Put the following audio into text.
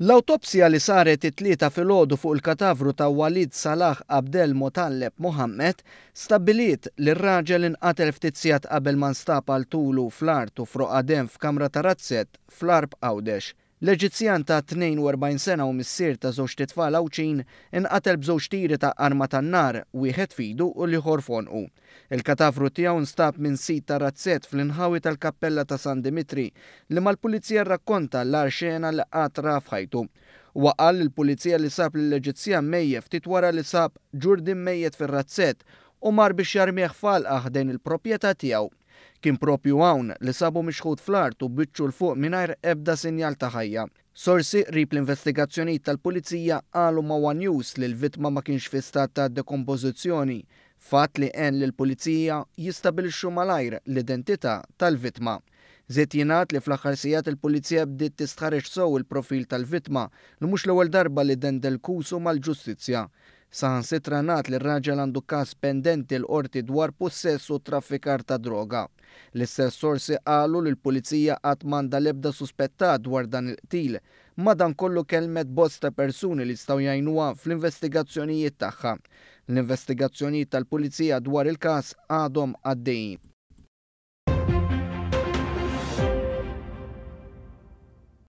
L-awtopsja li saret it-Tlieta filgħodu fuq il-katavru ta' Walid Salah Abdel Motalleb Mohammed stabbiliet li r-raġel inqatel ftit sigħat qabel ma nstab għal tulu fl-art u f'roqgħa demm f'kamra ta' razzett fl-Għarb Għawdex. L-Eġizzjan ta' 42 sena u missier ta' żewġt itfal Għawdxin inqatel b'żewġ tiri ta' arma tan-nar, wieħed f'idu u l-ieħor f'għonqu. Il-katavru tiegħu nstab minn sid ta' razzett fl-inħawi tal-Kappella ta' San Dimitri li mal-Pulizija rrakkonta l-agħar xena li qatt ra f'ħajtu. Huwa qal lill-Pulizija li sab lill-Eġizzjan mejjet ftit wara li sab ġurdien mejjet fir-razzett u mar biex jarmih f'għalqa ħdejn il-proprjetà tiegħu. Kien proprju hawn li sabu mixħut fl-art u b'wiċċu 'l fuq mingħajr ebda sinjal ta' ħajja. Sorsi qrib l-investigazzjonijiet tal-Pulizija qalu ma' one News li l-vittma ma kienx fi stat ta' dekompożizzjoni, fatt li għen lill-Pulizija jistabilixxu malajr l-identità tal-vittma. Żied jingħad li fl-aħħar sigħat il-Pulizija bdiet tistħarreġ sew il-profil tal-vittma li mhux l-ewwel darba li dendel kusu mal-ġustizzja. Saħansitra ngħad li r-raġel għandu każ pendenti l-Qorti dwar pussess u traffikar ta' droga. L-istess sorsi qalu li l-Pulizija għad m'għandha l-ebda suspettat dwar dan il-qtil, madankollu kellmet bosta persuni li jistgħu jgħinuha fl-investigazzjonijiet tagħha. L-investigazzjonijiet tal-Pulizija dwar il-każ għadhom għaddejjin.